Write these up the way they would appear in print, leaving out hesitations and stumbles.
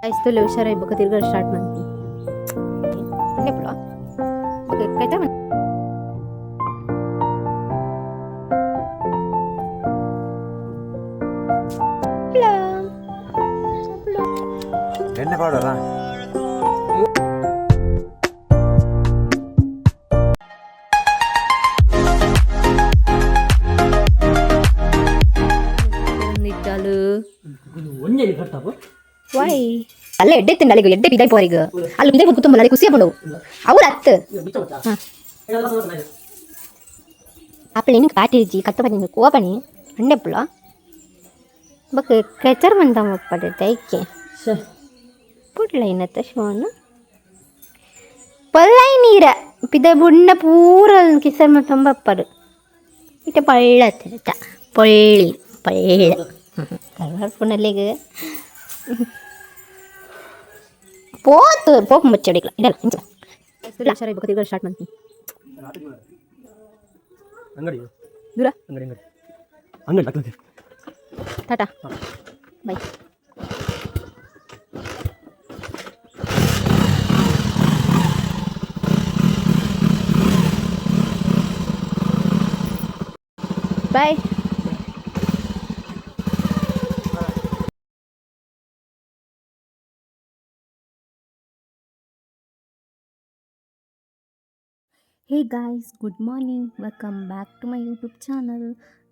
ಐಸ್ತುಲೆ ಹುಷಾರಾಗಿ ಬೊಕ್ಕ ತಿರ್ಗಡ ಸ್ಟಾರ್ಟ್ ಮಾಡ್ತೀನಿ. ಪುಲ ಓಕೆ ಕೈತ. ಎಣ್ಣೆ ಪಾಡೋಣ. ನಿಟ್ಟಾಲು. ಒಂಜಿ ಕಟ್ಟಪ್ಪ. ವೈ ಅಲ್ಲ, ಎಡ್ಡೆ ತಿಂಡ ಅಲ್ಲಿಗೆ ಎಡ್ಡೆ ಬಿದಾಯ್ ಪೋರಿಗ ಅಲ್ಲಿ ಬಿದಾಯ್ ಕುತ್ತುಂಬ ಅಲ್ಲಿ ಖುಷಿ ಆಪುಂಡು ಅವ್ರು ಅತ್ತು. ಆಪಲ್ ನಿನಗೆ ಪಾಟಿ ಕತ್ತ ಪನಿ ಕೋಪಣಿ ಅಂಡೆ ಪುಲ ಬೊಕ್ಕ ಕೆಚರ್ ಬಂದ ಮಪ್ಪಡೆ ದೈಕೆ ಪುಡ್ಲ ಇನ್ನತ್ತ ಶೋನ ಪೊಲ್ಲೈ ನೀರ ಪಿದ ಬುಣ್ಣ ಪೂರ ಕಿಸರ್ ತಂಬಪ್ಪರು ಇಟ್ಟ ಪಳ್ಳ ತಿರುತ ಪೊಳ್ಳಿ ಪಳ್ಳ ಕರ್ಪುನಲ್ಲಿಗೆ ಪೋತು ಪೋಪು ಮುಚ್ಚಡಿಕ್ಲ ಇಡಲ್ಲ ಇಂಚ ಹುಷಾರಾಗಿ ಬೊಕ್ಕ ತಿರ್ಗಡ ಸ್ಟಾರ್ಟ್ ಮಾಡ್ತೀನಿ. ಅಂಗಡಿ. ದೂರ. ಅಂಗಡಿ ಅಂಗಡಿ ಅಂಗಡಿ ಲಕ್ಲಕ್ಕೆ. Tata bye. Bye. Hey guys, good morning. Welcome back to my YouTube channel.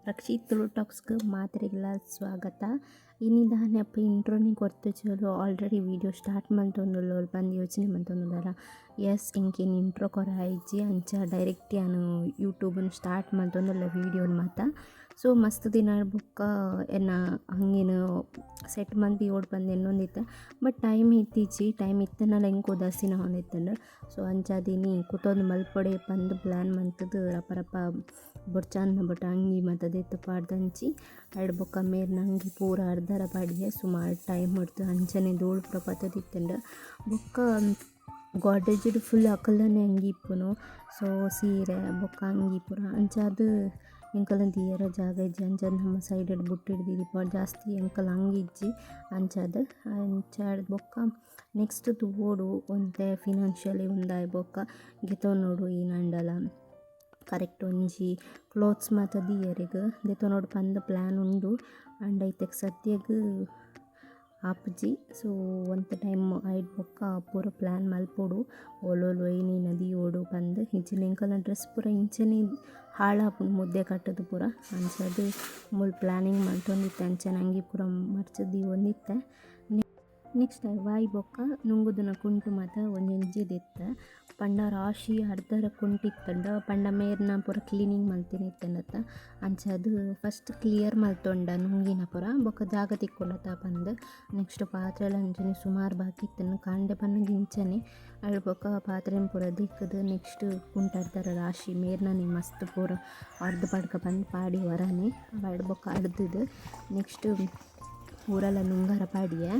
Rakshit Tulu ಟಾಕ್ಸ್ಗೆ ಮಾತೆರೆಗ್ಲ ಸ್ವಾಗತ. ಇನಿ ದಾನೆಪ್ಪ ಇಂಟ್ರೋನಿ ಕೊರ್ತು ಚಲೋ ಆಲ್ರೆಡಿ ವೀಡಿಯೋ ಸ್ಟಾರ್ಟ್ ಮಂತೊಂದುಲ್ಲ ಬಂದು ಯೋಚನೆ ಮಂತೊಂದುಲ್ಲಾರ. ಎಸ್, ಎಂಕೇನು ಇಂಟ್ರೋ ಕೊರ ಆಯ್ಜಿ, ಅಂಚ ಡೈರೆಕ್ಟ್ ಯಾನು ಯೂಟ್ಯೂಬನ್ನು ಸ್ಟಾರ್ಟ್ ಮಂತೊಂದುಲ್ಲ ವೀಡಿಯೋನ್ ಮಾತ. ಸೊ ಮಸ್ತ್ ದಿನ ಬೊಕ್ಕ ಎನ್ನ ಹಂಗೇನು ಸೆಟ್ ಮಂದಿ ಓಡ್ ಬಂದು ಎನ್ನೊಂದಿತ್ತೆ, ಬಟ್ ಟೈಮ್ ಇತ್ತೀಚಿ. ಟೈಮ್ ಇತ್ತನಲ್ಲ ಎಂಕ್ ಉದಾಸೀನ ಹೊಂದಿತ್ತಂಡು. ಸೊ ಅಂಚಾದಿನಿ ಕುತೊಂದು ಮಲ್ಪೊಡೆ ಪಂದ್ ಪ್ಲ್ಯಾನ್ ಮಂತುದು ರಪ ರಪ ಬೊಡ್ಚಾಂದ ಬಟ್ ಅಂಗಿ ಮಾತ ಪಾಡ್ದಂಚಿ ಅಡ್ ಬೊಕ್ಕ ಮೇರ್ನ ಅಂಗಿ ಪೂರ ಅರ್ಧರ ಪಾಡಿಯೆ. ಸುಮಾರು ಟೈಮ್ ಹೊಡ್ತು ಅಂಚನೆ ಧೂಳು ಪೂರ ಪತ್ತೊಂದಿತ್ತುಂಡು. ಬೊಕ್ಕ ಗೋಡ್ರೇಜ್ಡ್ ಫುಲ್ ಅಕಲ್ದನೆ ಅಂಗಿ ಇಪ್ಪುನು. ಸೊ ಸೀರೆ ಬೊಕ್ಕ ಅಂಗಿ ಪೂರ ಅಂಚಾದ್ ಎಂಕಲ್ನ ದೀಯರ ಜಾಗ ಇಜ್ಜಿ. ಅಂಚಾದ್ ನಮ್ಮ ಸೈಡ್ ಬುಟ್ಟಿಡ್ ದೀದಿಪ್ಪ. ಜಾಸ್ತಿ ಎಂಕಲ್ ಅಂಗಿ ಇಜ್ಜಿ ಅಂಚಾದ್. ಅಂಚಾದ್ ಬೊಕ್ಕ ನೆಕ್ಸ್ಟ್ ತೂವೊಡು, ಒಂತೆ ಫಿನಾನ್ಷಿಯಲಿ ಉಂದಾಯಿ ಬೊಕ್ಕ ಗೆತೊನೊಡು. ಈನಂಡಲ ಕರೆಕ್ಟ್ ಒಂಜಿ ಕ್ಲೋತ್ಸ್ ಮಾತ ದೀಯರೆಗ್ ದೆತೊನೊಡು ಪಂದ್ ಪ್ಲ್ಯಾನ್ ಉಂಡು. ಆಂಡ ಇತ್ತೆಗ್ ಸದ್ಯಗ್ ಆಪುಜಿ. ಸೊ ಒಂತೆ ಟೈಮ್ ಐಟ್ ಬೊಕ್ಕ ಪೂರ ಪ್ಲ್ಯಾನ್ ಮಲ್ಪೊಡು, ಓಲೋಲು ಒಯ್ಯಿನ ದೀವೊಡು ಪಂದ್. ಇಜ್ಜಿಂಡ ಎಂಕಲ್ನ ಡ್ರೆಸ್ ಪೂರ ಇಂಚನೆ ಹಾಳಾಪುಂಡು ಮುದ್ದೆ ಕಟ್ಟುದು ಪೂರ. ಅಂಚಾದ್ ಮೂಲು ಪ್ಲ್ಯಾನಿಂಗ್ ಮಲ್ತೊಂದಿತ್ತೆ, ಅಂಚನೆ ಅಂಗಿ ಪೂರ ಮಡ್ಚ್ ದೀವೊಂದಿತ್ತೆ. ನೆಕ್ಸ್ಟ್ ವಾಯಿ ಬೊಕ್ಕ ನುಂಗುದುನ ಕುಂಟು ಮಾತ ಒಂಜೊಂಜಿ ದೆತ್ತೆ. ಪಂಡ ರಾಶಿ ಅರ್ಧರ ಕುಂಟು ಇತ್ತುಂಡ. ಪಂಡ ಮೇರ್ನ ಪೂರ ಕ್ಲೀನಿಂಗ್ ಮಲ್ತಿನ ಇತ್ತುಂಡತ್ತ. ಅಂಚಾದ್ ಫಸ್ಟ್ ಕ್ಲಿಯರ್ ಮಲ್ತೊಂಡ ನುಂಗಿನ ಪೂರ, ಬೊಕ್ಕ ಜಾಗ ತಿಕ್ಕುಂಡತ್ತ ಪಂದ್. ನೆಕ್ಸ್ಟ್ ಪಾತ್ರೆಲ ಅಂಚನೆ ಸುಮಾರು ಬಾಕಿ ಇತ್ತುಂಡು. ಕಾಂಡೆ ಪನ್ನಗ ಇಂಚನೆ ಅಳ್ ಬೊಕ್ಕ ಪಾತ್ರೆನ್ ಪೂರ ದೆಕ್ಕುದು ನೆಕ್ಸ್ಟ್ ಕುಂಟು ಅರ್ಧರ ರಾಶಿ ಮೇರ್ನನೆ ಮಸ್ತ್ ಪೂರ ಅರ್ಧ ಪಡ್ಕ ಪಂದ್ ಪಾಡಿ ವರನೆ ಅವ್ ಬೊಕ್ಕ ಅರ್ದುದು ನೆಕ್ಸ್ಟ್ ಪೂರಲ ನುಂಗರ ಪಾಡಿಯೆ.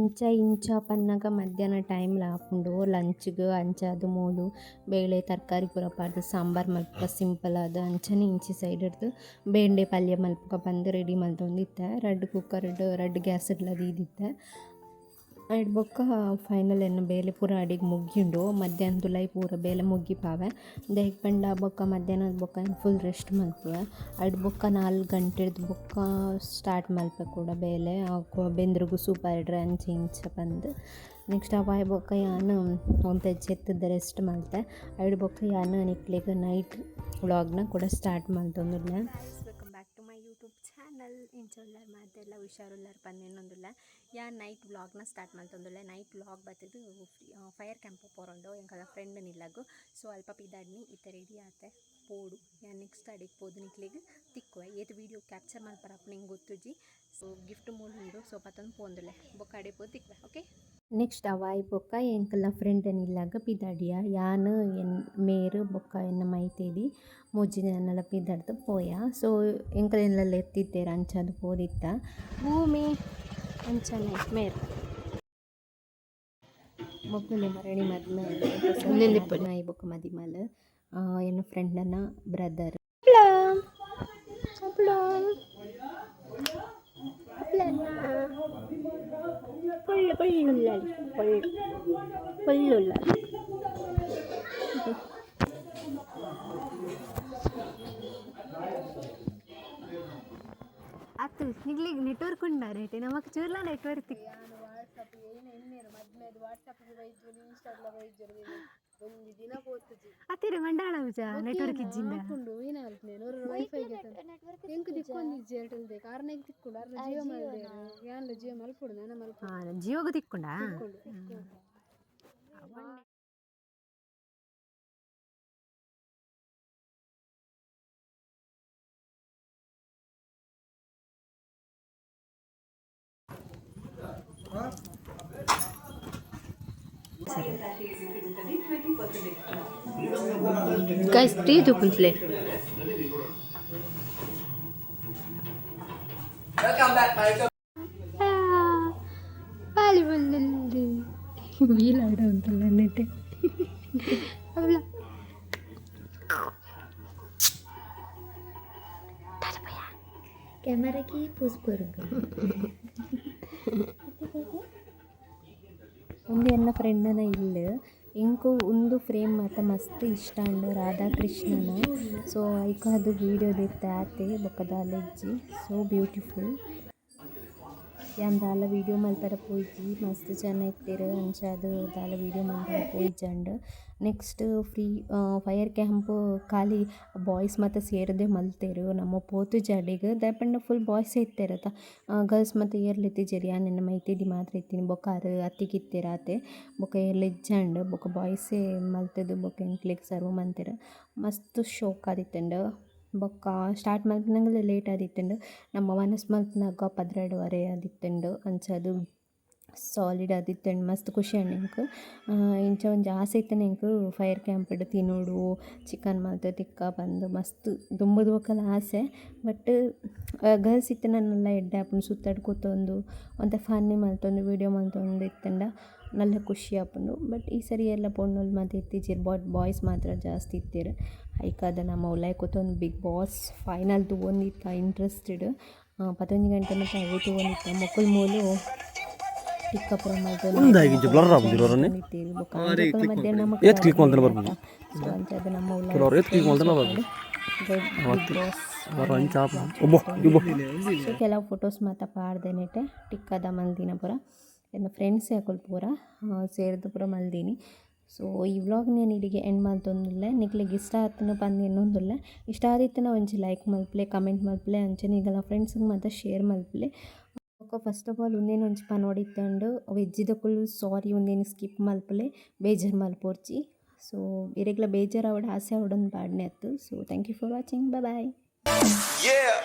ಅಂಚ ಇಂಚ ಪನ್ನಗ ಮಧ್ಯಾಹ್ನ ಟೈಮ್ಲ ಆಪುಂಡು ಲಂಚ್ಗ್. ಅಂಚಾದ್ ಮೂಲು ಬೇಳೆ ತರಕಾರಿ ಪೂರ ಪಾಡ್ದ್ ಸಾಂಬಾರ್ ಮಲ್ಪುಗ ಸಿಂಪಲ್ ಆದ್. ಅಂಚನೆ ಇಂಚಿ ಸೈಡ್ ಡ್ದ್ ಬೇಂಡೆ ಪಲ್ಯ ಮಲ್ಪುಗ ಪಂದ್ ರೆಡಿ ಮಲ್ತೊಂದಿತ್ತೆ. ರಡ್ಡ್ ಕುಕ್ಕರ್ ಡ್ ರಡ್ಡ್ ಗ್ಯಾಸ್ ಡ್ಲ ದೀದಿತ್ತೆ. ಐಡ್ ಬೊಕ್ಕ ಫೈನಲ್ ಎನ್ನ ಬೇಲೆ ಪೂರ ಅಡಿಗ್ ಮುಗಿಯುಂಡು. ಮಧ್ಯಾಹ್ನದುಲಾಯಿ ಪೂರ ಬೇಲೆ ಮುಗಿಪಾವೆ. ದಾಯೆಗ್ ಪಂಡ ಬೊಕ್ಕ ಮಧ್ಯಾಹ್ನದ ಬೊಕ್ಕ ಫುಲ್ ರೆಸ್ಟ್ ಮಲ್ಪುವೆ. ಐಡ್ ಬೊಕ್ಕ 4 ಗಂಟೆಡ್ದ್ ಬೊಕ್ಕ ಸ್ಟಾರ್ಟ್ ಮಲ್ಪೆ ಕುಡ ಬೇಲೆ, ಬೆಂದ್ರುಗು ಸೂ ಪಾಡ್ರೆ ಅಂಚ ಇಂಚ ಪಂದ್. ನೆಕ್ಸ್ಟ್ ಅವಾಯಿ ಬೊಕ್ಕ ಯಾನ್ ಒಂತೆ ಜೆತ್ತ್‌ದ್ ರೆಸ್ಟ್ ಮಲ್ತೆ. ಐಡ್ ಬೊಕ್ಕ ಯಾನ್ ನಿಕ್ಲೆಗ್ ನೈಟ್ ವ್ಲಾಗ್ನ ಕೂಡ start ಮಲ್ತೊಂದುಲ್ಲೆ. Welcome back to my YouTube channel. ಎಂಚ ಉಲ್ಲರ್ ಮಾತೆಲ್ಲ? ಹುಷಾರುಲ್ಲಾರ್ ಪಂದ್ ಎನ್ನೊಂದುಲ್ಲೆ. ಯಾನ್ ನೈಟ್ ವ್ಲಾಗ್ನ ಸ್ಟಾರ್ಟ್ ಮಲ್ತೊಂದುಲ್ಲೆ. ನೈಟ್ ವ್ಲಾಗ್ ಬತ್ತದು ಫೈರ್ ಕ್ಯಾಂಪ್ ಪೋರೊಂಡು ಎಂಕಲ್ನ ಫ್ರೆಂಡ್ ನಿಲ್ಲಗು. ಸೊ ಅಲ್ಪ ಪಿದಾಡ್ನಿ. ಇತ್ತೆ ರೆಡಿ ಆತೆ, ಪೋಡು. ಯಾನ್ ನೆಕ್ಸ್ಟ್ ಅಡಿಗೆ ಪೋದು ನಿಕ್ಲೆಗ್ ತಿಕ್ಕುವೆ. ಏತ್ ವೀಡಿಯೋ ಕ್ಯಾಪ್ಚರ್ ಮಲ್ಪರ ಆಪುಂಡು ಎಂಕ್ ಗೊತ್ತುಜಿ. ಸೊ ಗಿಫ್ಟ್ ಮೂಲು ಉಂಡು. ಸೊ ಪತ್ತೊಂದು ಪೋಂದುಲ್ಲೆ. ಬೊಕ್ಕ ಅಡೆ ಪೋದು ತಿಕ್ಕುವೆ, ಓಕೆ. ನೆಕ್ಸ್ಟ್ ಅವಾಯ್ ಬೊಕ್ಕ ಎಂಕಲ್ನ ಫ್ರೆಂಡ್ ನಿಲ್ಲಗ ಪಿದಾಡಿಯ. ಯಾನ್, ಎನ್ ಮೇರ್ ಬೊಕ್ಕ ಎನ್ನ ಮೈತೇದಿ ಮೂಜಿ ಜನಲ ಪಿದಡ್ದ್ ಪೋಯ. ಸೊ ಎಂಕಲೆನ್ಲ ಲೆತ್ತಿತ್ತೆರ್, ಅಂಚಾದ್ ಪೋದಿತ್ತ. ಭೂಮಿ ಅಂಚನೆ ಮೇರ್. ಮೊಕುಲು ಮರಣಿ ಮದ್ಮೆ. ಮದ್ಮೆ ಬೊಕ್ಕ ಮದಿಮಲ್, ಎನ್ನ ಫ್ರೆಂಡನ ಬ್ರದರ್. ಅಪ್ಲ ಅಪ್ಲ ಪೊಳ್ಳು ಪೊಳ್ಳುಲ್ಲಾಳಿ, ಪೊಳ್ಳು ಪೊಳ್ಳುಲ್ಲಾಳಿ. ಅತ್ತು ನಿಗ್ಲಿಗ್ ನೆಟ್ವರ್ಕ್ ಉಂಡ ರೇಟೆ? ನಮಕ್ ಚೂರ್ಲ ನೆಟ್ವರ್ಕ್ ತಿಕ್ ಒಂಜಿ ದಿನ ಪೋತುಜಿ. ಅತ್ತಿರ ಮಂಡಾಳ ಉಜ ನೆಟ್ವರ್ಕ್ ಇಜ್ಜಿಂದ. ಉಂಡು ವೈಫೈ ಎಂಕ್ ತಿಕ್ಕೊಂದಿಜ್ಜಿ ಏರ್ಟೆಲ್ ದೆ. ಕಾರ್ನೆಗ್ ತಿಕ್ಕುಂಡು. ಅರ್ನ ಜಿಯೋ ಮಲ್ದೇರು. ಯಾನ್ಲ ಜಿಯೋ ಮಲ್ಪೊಡು ನನ ಮಲ್ಪೊಡು. ಜಿಯೋಗು ತಿಕ್ಕುಂಡಾ? ತಿಕ್ಕುಂಡು. Guys, tea ತೂಪುಂತ್ಲೆ. ಬಾಲಿ ಬಲ್ಲಿ ವೀಲಾಡ ಉಂಟಲ್ಲ ನೆಟ್ಟೆ ಅವಳ. ಕ್ಯಾಮರಾಕ್ಕೆ ಪೋಸ್ ಕೊರುಂಗ. ಒಂದು ಎನ್ನ ಫ್ರೆಂಡನ ಇಲ್ಲು. ಎಂಕು ಉಂದು ಫ್ರೇಮ್ ಮಾತ ಮಸ್ತ್ ಇಷ್ಟ ಆಂಡ್, ರಾಧಾಕೃಷ್ಣನ. ಸೊ ಐಕ್ ಅದು ವೀಡಿಯೋ ದಿತ್ತೆ ಆತೆ, ಬೊಕ್ಕ ದಾಲ ಇಜ್ಜಿ. ಸೊ ಬ್ಯೂಟಿಫುಲ್. ಯಾನ್ ದಾಲ ವೀಡಿಯೋ ಮಲ್ಪೆರೆ ಪೋಯಿಜಿ. ಮಸ್ತ್ ಜನ ಇತ್ತೆರ್, ಅಂಚಾದ್ ದಾಲ ವೀಡಿಯೋ ಮಲ್ಪೆರೆ ಪೋಯಿಜಂಡ್. ನೆಕ್ಸ್ಟ್ ಫ್ರೀ ಫೈರ್ ಕ್ಯಾಂಪ್ ಖಾಲಿ ಬಾಯ್ಸ್ ಮಾತ ಸೇರ್ದೆ ಮಲ್ತೆರ್. ನಮ ಪೋತುಜ ಅಡೆಗ್. ದಾಯೆ ಪಂಡ ಫುಲ್ ಬಾಯ್ಸೇ ಇತ್ತೆರತ, ಗರ್ಲ್ಸ್ ಮಾತ ಏರ್ಲ ಇತ್ತಿಜೆರ್. ಯಾನ್ ಎನ್ನ ಮೈತಿದಿ ಮಾತ್ರ ಇತ್ತಿನಿ. ಬೊಕ್ಕ ಆರ್ ಅತ್ತಿಗೆ ಇತ್ತೆರ್ ಆತೆ. ಬೊಕ್ಕ ಏರ್ಲ ಇಜ್ಜಂಡ್. ಬೊಕ್ಕ ಬಾಯ್ಸೇ ಮಲ್ತುದು ಬೊಕ್ಕ ಎಂಕ್ಲೆಗ್ ಸರ್ವ್ ಮಂತೆರ್. ಮಸ್ತ್ ಶೋಕ್ ಆದಿತ್ತುಂಡು. ಬೊಕ್ಕ ಸ್ಟಾರ್ಟ್ ಮಲ್ಪುನಗಲ ಲೇಟ್ ಆದಿತ್ತುಂಡು. ನಮ್ಮ ವನಸ್ ಮಲ್ಪುನಗ 12:30 ಆದಿತ್ತುಂಡು. ಅಂಚಾದ್ ಸಾಲಿಡ್ ಆದಿತ್ತುಂಡು. ಮಸ್ತ್ ಖುಷಿ ಆಂಡ್ ಎಂಕ್. ಇಂಚ ಒಂಜಿ ಆಸೆ ಇತ್ತುಂಡು ಎಂಕ್, ಫೈರ್ ಕ್ಯಾಂಪ್ ತಿನೊಡು, ಚಿಕನ್ ಮಲ್ತ್ ತಿಕ್ಕ ಪಂದ್. ಮಸ್ತ್ ದುಂಬುದ ಬೊಕ್ಕಲ ಆಸೆ. ಬಟ್ ಗರ್ಲ್ಸ್ ಇತ್ತ್ಂಡ ನಲ್ಲ ಎಡ್ಡೆ ಆಪುಂಡು. ಸುತ್ತಡ್ ಕುತ್ತೊಂದು ಒಂತೆ ಫನ್ನಿ ಮಲ್ತೊಂದು ವೀಡಿಯೋ ಮಲ್ತೊಂದು ಇತ್ತ್ಂಡ ನಲ್ಲ ಖುಷಿ ಆಪುಂಡು. ಬಟ್ ಈ ಸರಿ ಎಲ್ಲ ಪೊಣ್ಣುಲು ಮಾತ ಇತ್ತಿಜೆರ್, ಬಟ್ ಬಾಯ್ಸ್ ಮಾತ್ರ ಜಾಸ್ತಿ ಇತ್ತೆರ್. ಐಕಾದ್ ನಮ ಉಲಾಯಿ ಕುತ್ತೊಂದು ಬಿಗ್ ಬಾಸ್ ಫೈನಲ್ ತೂವೊಂದಿತ್ತ ಇಂಟ್ರೆಸ್ಟೆಡ್. 11 ಗಂಟೆ ಮುಟ್ಟ ಅವು ತೂವೊಂದಿತ್ತ. ಮೊಕುಲು ಮೂಲು ಟಿಕ್ಕ ಪೂರ ಉಂದಾಗಿ ಇಂಚ blur ಆಪುಂಡು ಒರನೆ. ಮಲ್ತೊಂದು ಬೊಕ್ಕ ಮಧ್ಯಾಹ್ನ ನಮಕ್ ಏತ್ click ಮಲ್ತ್ಂಡ ಬರ್ಪುಂಡು? ಸೊ ಅಂಚಾದ್ ನಮ್ಮ ಕೆಲವ್ರು ಏತ್ click ಮಲ್ತ್ಂಡ ಬರ್ಪುಂಡು? Bigg Boss. ಬರ ಅಂಚ ಆಪುಂಡು. ಒಬ್ಬೊ ಇಬ್ಬೊ. ಸೊ ಕೆಲವು ಫೋಟೋಸ್ ಮಾತ ಪಾಡ್ದೆ ನೆಟೆ. ಟಿಕ್ಕದ ಮಲ್ದಿನ ಪೂರ ಎನ್ನ ಫ್ರೆಂಡ್ಸ್ ಅಕುಲು ಪೂರ ಸೇರ್ದ್ ಪೂರ ಮಲ್ದಿನಿ. ಸೊ ಈ ವ್ಲಾಗ್ ನಾನು ಇಡಿಗೆ ಎಂಡ್ ಮಲ್ತೊಂದುಲ್ಲೆ. ನಿಕ್ಲೆಗ್ ಇಷ್ಟ ಆತ್ಂಡ್ ಪಂದ್ ಎನ್ನೊಂದುಲ್ಲೆ. ಇಷ್ಟ ಆದಿತ್ತುಂಡ ಒಂಜಿ ಲೈಕ್ ಮಲ್ಪುಲೆ, ಕಮೆಂಟ್ ಮಲ್ಪುಲೆ, ಅಂಚನೆ ನಿಗಲ ಫ್ರೆಂಡ್ಸ್ಗ್ ಮಾತ ಶೇರ್ ಮಲ್ಪುಲೆ. ಬೊಕ್ಕ ಫಸ್ಟ್ ಆಫ್ ಆಲ್ ಉಂದೇನು ಒಂಜಿ ಪನೊಡಿತ್ತುಂಡು. ವೆಜ್ಜಿದಕುಲು ಸಾರಿ, ಉಂದೆನ್ ಸ್ಕಿಪ್ ಮಲ್ಪುಲೆ, ಬೇಜಾರು ಮಲ್ಪೊರ್ಚಿ. ಸೊ ಇರೆಗ್ಲ ಬೇಜಾರು ಆಸೆ ಆವಡೊಂದು ಪಾಡ್ನೆ ಅತ್ತು. So thank you for watching, bye. Yeah.